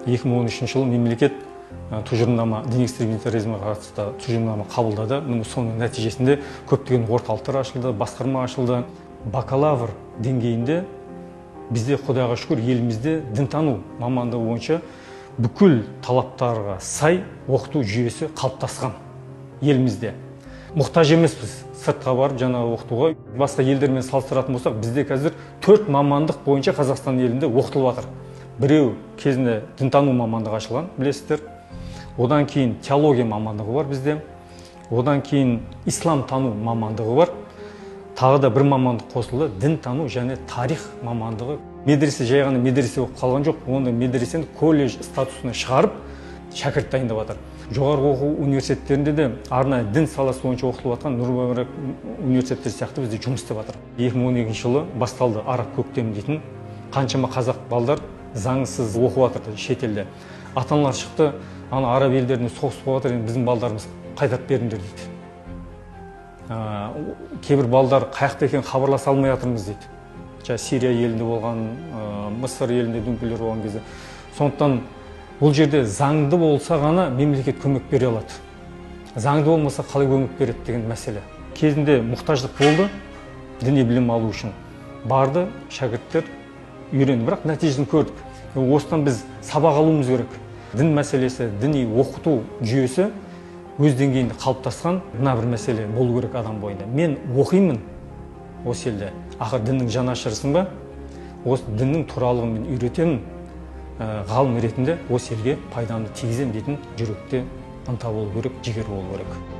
2013 жылы мемлекет тұжырымдама, діни экстремизм терроризмге қатысты тұжырымдама қабылдады. Міне, соның нәтижесінде көптеген орталықтар ашылды, басқарма ашылды. Бакалавр деңгейінде бізде, Құдайға шүкір, елімізде дінтану мамандығы бойынша бүкіл талаптарға сай оқыту жүйесі қалыптасқан елімізде. Мұқтаж емеспіз сыртқа барып жаңағы оқытуға. Басқа елдермен салыстыратын болсақ, бізде қазір 4 мамандық бойынша Қазақстан елінде оқытылып жатыр. Біреу кезінде дінтану мамандығы ашылған, білесіздер. Одан кейін теология мамандығы бар бізде. Одан кейін ислам тану мамандығы бар. Тағы да бір мамандық қосылды, дінтану және тарих мамандығы. Медресе жай ғана медресе болып қалған жоқ, оны медресені колледж статусына шығарып, шәкірт дайындап жатыр. Жоғарғы оқу университеттерінде де арнайы дін саласы бойынша оқытылып жатқан Нұр Мүбарак университеттері сияқты бізде жұмыс істеп жатыр. 2012 жылы басталды араб көктемі дейтін. Қаншама қазақ балдар заңсыз оқып жатыр шетелде. Ата-аналар шықты, ана араб елдерінде соғыс болып жатыр, енді біздің балдарымыз қайтарып беріңдер дейді. Кейбір балдар қаяқта екенін хабарласа алмай жатырмыз дейді. Жаңа Сирия елінде болған, Мысыр елінде дүмпулер болған кезде. Сондықтан бұл жерде заңды болса ғана мемлекет көмек бере алады. Заңды болмаса қалай көмек береді деген мәселе. Кезінде мұқтаждық болды діни білім алу үшін. Барды шәкірттер үйренді, бірақ нәтижесін көрдік. Осыдан біз сабақ алуымыз керек. Дін мәселесі, діни оқыту жүйесі өз деңгейінде қалыптасқан мына бір мәселе болу керек адам бойында. Мен оқимын осы елде, ақыры діннің жанашырысың ба? Осы діннің туралығын мен үйретемін, ғалым ретінде осы елге пайдамды тигіземін дейтін жүректе ынта болу керек, жігер болу керек.